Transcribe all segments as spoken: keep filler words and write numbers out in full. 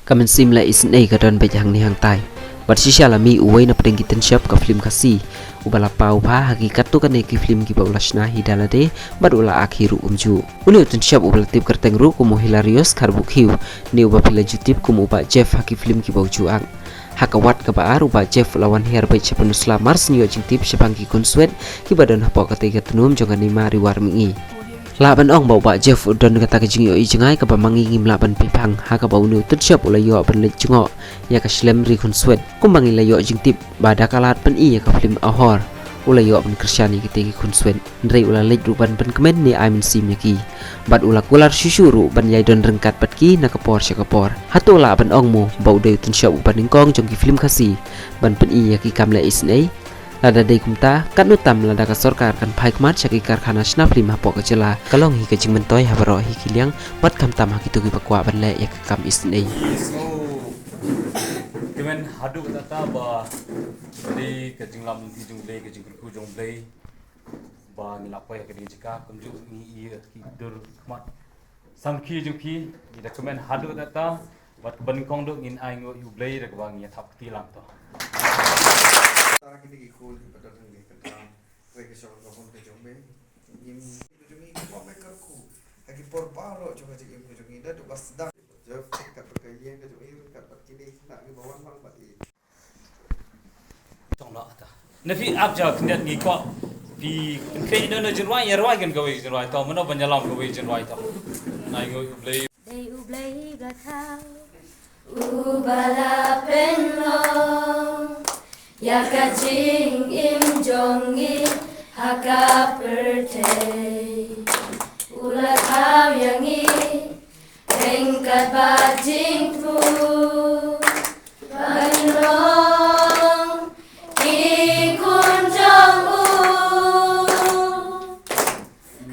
Ka mynsiem leh isynei ka don beit hangne hangtai. Bad shisha la mih uwei na pdeng ki tynshop ka film Khasi, uba la paw bha ha ki katto katne ki film kiba u la shna hi da lade bad u la ak hi ruh kumjuh. Une u tynshop uba la tip kyrteng ruh kum u Hilarious Kharbukhiu, ne uba phi la ju tip kum u Bah Jeff ha ki film kiba u ju ak. Ha ka wat kaba ar, u Bah Jeff u la wan hiar beit sha Pynursla mar shen ïoh jingtip shaphang ki khunswet kiba don hapoh katei ka tnum jong ka Nima Riwar Mihngi. Lah ban ong ba u Bah Jeff u don kata ka jingïohi jngai kaba ma ngi ngim lah ban pynphang, ha kaba une u tynshop u la ïoh ban leit jngoh ïa ka shlem ri khunswet, kumba ngi la ïoh jingtip ba da ka lad pyni ïa ka film Ahor, u la ïoh ban kyrshan ïa kitei ki khunswet. Hynrei u la leit ruh ban pynkmen ne ai mynsiem ïa ki, bad u la kular shuh shuh ruh ban ïai don ryngkat bad ki na ka por sha ka por. Hato lah ban ong mo ba u dei u tynshop uba nyngkong jong ki film Khasi ban pyni ïa ki kam leh isynei? Lada dei kumta, katno tam lada ka sorkar kan phai khmat sha ki karkhana shna film hapoh ka jylla? Ka long hi ka jingmyntoi ha baroh hi ki liang, bad khamtam ha kito kiba kwah ban leh ïa ka kam isynei. Kmen haduh katta ba dei ka jinglam lynti jong Blei, ka jingkyrkhu jong Blei, ba ngi la poi ha kane ka jaka, kumjuh ngi ïa ki dur khmat samrkhie jong phi. Ngi da kmen haduh katta, bad kaba nyngkong duh ngin ainguh ïa u Blei da kaba ngi ïa thap kti lang to. Tara kine ki khun kiba don hangne ka dang trei ka shong ka bun ka jong me. Ngim ka jong ngi ka bun me kyrkhu ha ki por baroh jong ka jingim ka jong ngi, da duh ba sdang. Jong ka por ka ïeng ka jong ngi, ka pat kine khynnah kiba wan lang bad i. Tong la ata. Na phi ap ja khyndiat ngi ko. Phi kynkhei no no jinrwai, ïa rwai kan kawei jinrwai to, mano ban ïalam kawei jinrwai to. Nai ngoi u Blei. Dei u Blei ba thaw, uba la pynlong ïa ka jingim jong ngi ha ka pyrthei. U la thaw ïa ngi ryngkat bad jingthmu ban long ki khun jong u.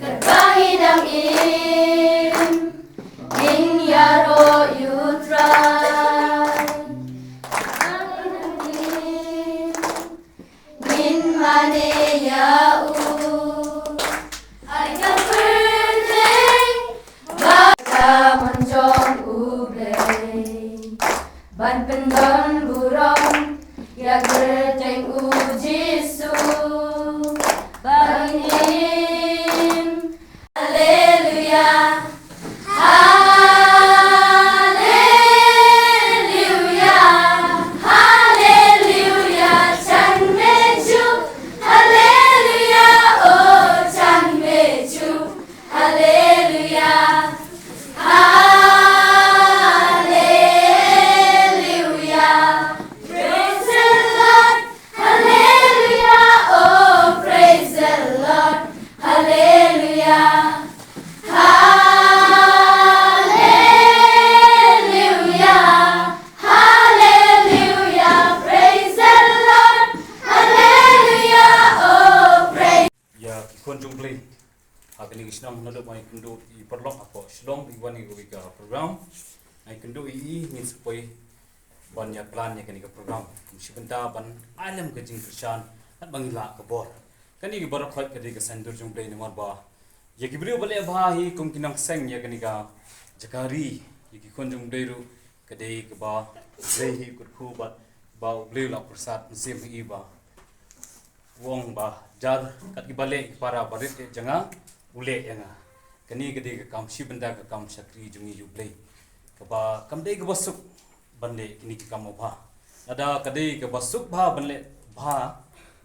Katba ngi dang im, ngin ïaroh ïa u Trai. Katba ngi dang im, ngin mane ïa u. Ai ka pyrthei ba ka mon jong u Blei, ban pyndon burom ïa kyrteng u Jisu. Ba ngin im. Haleluya. Haleluya, haleluya, chan me ju. Haleluya, oh, chan me ju. Haleluya, haleluya, praise the Lord. Haleluya, oh, praise the Lord. Haleluya. Haleluya, haleluya, praise the Lord. Haleluya, oh, praise. Ïa ki khun jong Blei ha kane ka shnong, naduh ba ngi kynduh ïa i paralok hapoh Shillong, i wan ïa kawei ka program. Ngi kynduh ïa i, ngin sa poi ban ïa plan ïa kane ka program. Kum shi bynta ban ai lem ka jingkyrshan, bad ba ngin lah ka bor. Kane ka baroh khoit ka dei ka saiñdur jong Blei namar ba ïa ki briew ba leh bha hi kum ki nongseng ïa kane ka jaka ri, ïa ki khun jong Blei ruh ka dei kaba Blei hi u kyrkhu bad ba u Blei u la pyrsad mynsiem ha i ba u ong ba jar kat kiba leh ki para barit leh jong nga, u leh ïa nga. Kane ka dei ka kam shi bynta ka kam shakri jong ngi ïa u Blei. Kaba kam dei kaba suk ban leh kine ki kam bha. Lada ka dei kaba suk bha ban leh bha,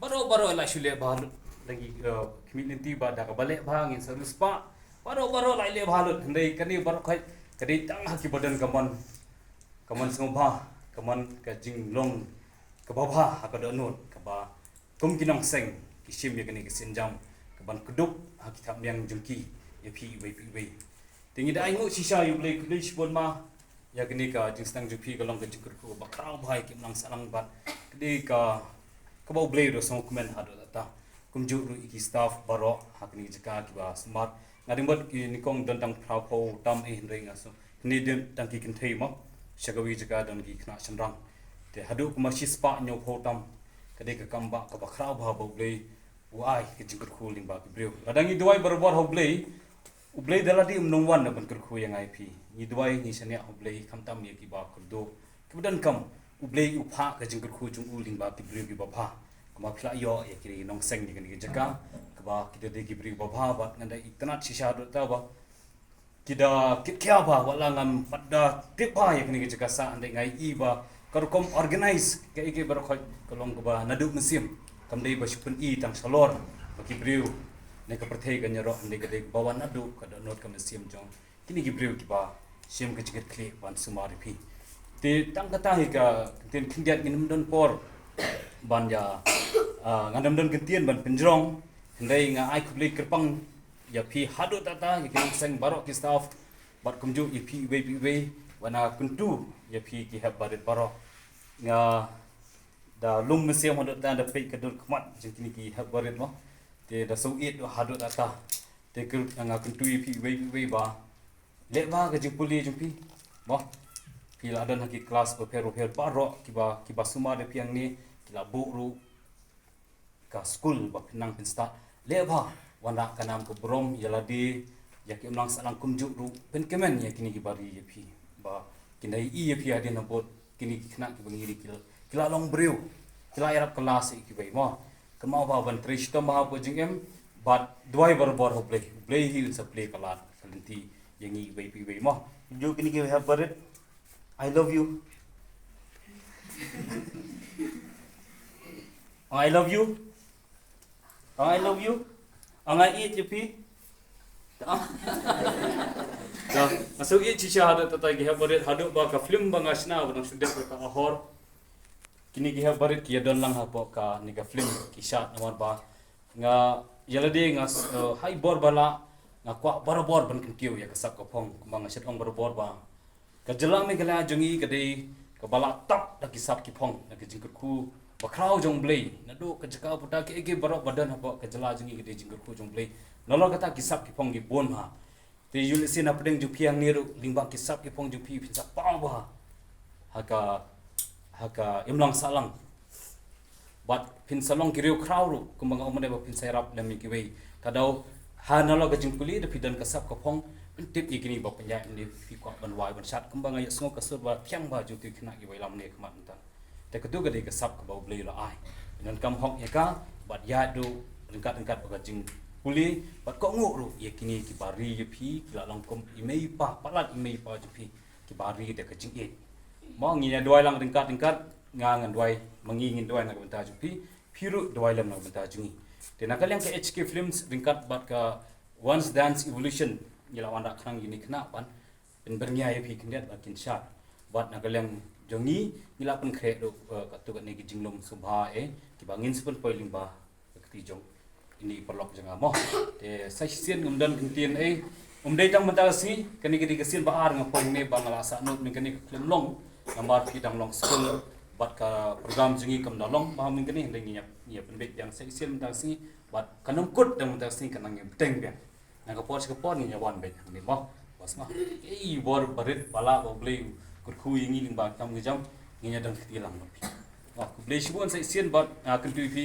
baroh baroh la shu leh bha lut. Lagi, eh, khmih lynti ba da kaba leh bha ngin sa riewspah. Baroh baroh la leh bha lut. Hynrei kane baroh khoit ka dei tang ha kiba don ka mon, ka mon sngewbha, ka mon ka jinglong kaba bha ha ka dohnud, kaba kum ki nongseng ki shim ïa kane ka sienjam kaban kdup ha ki thapniang jong ki ïa phi iwei pa iwei. Te ngi da ainguh shisha ïa u Blei, khublei shibun ma ïa kane ka jingsdang jong phi, ka long ka jingkyrkhu ba khraw bha ïa ki imlang sahlang bad ka dei ka kaba u Blei u da sngewkmen haduh katta. Kumjuh ruh ïa ki staff baroh ha kane ka jaka kiba sumar. Nga dang bad ki nyngkong don tang phra phew tam, eh, hynrei nga sngew kine don tang ki kynthei mo, sha kawei jaka don ki khynnah shynrang. Te haduh kumba shispah hynñiew phew tam, ka dei ka kam ba kaba khraw bha ba u Blei u ai ka jingkyrkhu lyngba ki briew. Lada ngi duwai barabor ha u Blei, U Blei da lade um nang wan na ban kyrkhu ïa nga ïa phi. Ngi duwai ngi shaniah ha U Blei khamtam ïa kiba kyrduh. Kiba donkam U Blei u phah ka jingkyrkhu jong u lyngba ki briew kiba bha. Kumba phi la ïoh ïa ki nongseng ïa kane ka jaka. Kaba ki da dei ki briew kiba bha bad nga da itynnad shisha haduh ta ba ki da kit khia bha, wat la ngam pat da tip bha ïa kane ka jaka sah, hynrei nga i ba ka rukom organize kaei kaei baroh khoit ka long kaba naduh mynsiem. Kam dei ba shu pyni tang shalor ba ki briew ne ka pyrthei kan ïaroh, hynrei ka dei kaba wan naduh ka dohnud ka mynsiem jong kine ki briew kiba shim ka jingkitkhlieh ban sumar ïa phi. Te tang kata hi ka ktien khyndiat, ngin ym don por ban ïa, ah, ngan ym don ktien ban pynjrong, hynrei nga ai khublei kyrpang ïa phi haduh tata, ïa ki nongseng baroh ki staff, bad kumjuh ïa phi iwei pa iwei, bad nga kyntu ïa phi ki hep barit baroh. Nga da lum mynsiem haduh tata da peit ka dur khmat jong kine ki hep barit mo. Te da sngewsih haduh tata. Te kyrpang nga kyntu ïa phi iwei pa iwei ba leh bha ka jingpule jong phi mo. Phi la don ha ki klas bapher bapher baroh, kiba, kiba sumar ïa phi hangne ki la buh ruh ka skul ba phin nang phin stad. Leh bha, wanrah ka nam ka burom ïa lade, ïa ki imlang sahlang kumjuh ruh, pynkmen ïa kine kiba ri ïa phi. Ba kin da ïohi ïa phi hadien habud, kine ki khynnah kiba ngi ri ki la, ki la long briew, ki la ïarap kylla sa ïa kiwei mo. Kynmaw bha ban trei shitom bha hapoh jingim, bad duwai barabor ha U Blei, U Blei hi un sa plie ka lad ka lynti ïa ngi iwei pa iwei mo. Ju kine ki hep barit. I love you. I love you. I love you. Nga ïeit ïa phi. Da, nga sngewsih shisha haduh tata ki hep barit, haduh ba ka film ba nga shna ba dang shu dep ka Ahor. Kine ki hep barit ki ïa don lang hapoh kane ka film, ki shad, namar ba nga ïa lade nga s-, eh, ha i bor ba lah nga kwah barabor ban kyntiew ïa ka sap ka phong, kumba nga shait ong barabor ba ka jylla Meghalaya jong ngi ka dei kaba la tap da ki sap ki phong, da ka jingkyrkhu bakhraw jong U Blei. Naduh ka jaka puta kiei kiei baroh ba don hapoh ka jylla jong ngi ka dei jingkyrkhu jong U Blei. Nalor kata ki sap ki phong ki bun bha. Te ïoh lehse na pdeng jong phi hangne ruh, lyngba ki sap ki phong jong phi, phin sa paw bha ha ka, ha ka imlang sahlang. Bad phin sa long ki riewkhraw ruh, kumba nga ong mynne ba phin sa ïarap lem ïa kiwei. Ka daw ha nalor ka jingpule da phi don ka sap ka phong, phin tip ïa kine ba pynïaid mynne, phi kwah ban wai ban shad, kumba nga ïohsngew ka sur ba thiang bha jong ki khynnah kiba ïalam ne khmat mynta. Te katu ka dei ka sap kaba U Blei u la ai. Ngan kam hok ïa ka, bad ïaid ruh ryngkat ryngkat bad ka jingpule, bad kohnguh ruh ïa kine kiba ri ïa phi, ki la long kum i mei i pa, palat i mei i pa jong phi, kiba ri da ka jingïeit. Mo, ngin ïa duwai lang ryngkat ryngkat, nga ngan duwai, ma ngi ngin duwai na ka bynta jong phi, phi ruh duwai lem na ka bynta jong ngi. Te na ka liang ka H K Films ryngkat bad ka Once Dance Evolution, ngi la wanrah khnang ïa kine ki khynnah ban pynbyrngia ïa phi khyndiat ba kin shad. Bad na ka liang jong ngi, ngi la pynkhreh ruh, eh, katto katne ki jinglum sngewbha, eh, kiba ngin sa pynpoi lyngba ka kti jong ine i paralok jong nga mo. Te sa shisien ngam don kyntien ei. Um dei tang mynta ka sngi, kane ka dei ka sien ba ar nga poi ne ba nga la sah nud mynne kane ka khlem long. Namar phi dang long skul bad ka program jong ngi kam da long bha mynne kane, hynrei ngi ïa, ngi ïa pynbeit biang sa shisien mynta ka sngi bad kan ym kut tang mynta ka sngi, kan nang ïa bteng biang. Na ka por sha ka por ngin ïa wan beit hangne mo. Bas mo. Ei, bor barit ba la ba U Blei u kyrkhu ïa ngi lyngba ka kam ka jam, ngin ïa don kti lang bad phi. Mo, khublei shibun sa shisien bad, ah, kyntu ïa phi.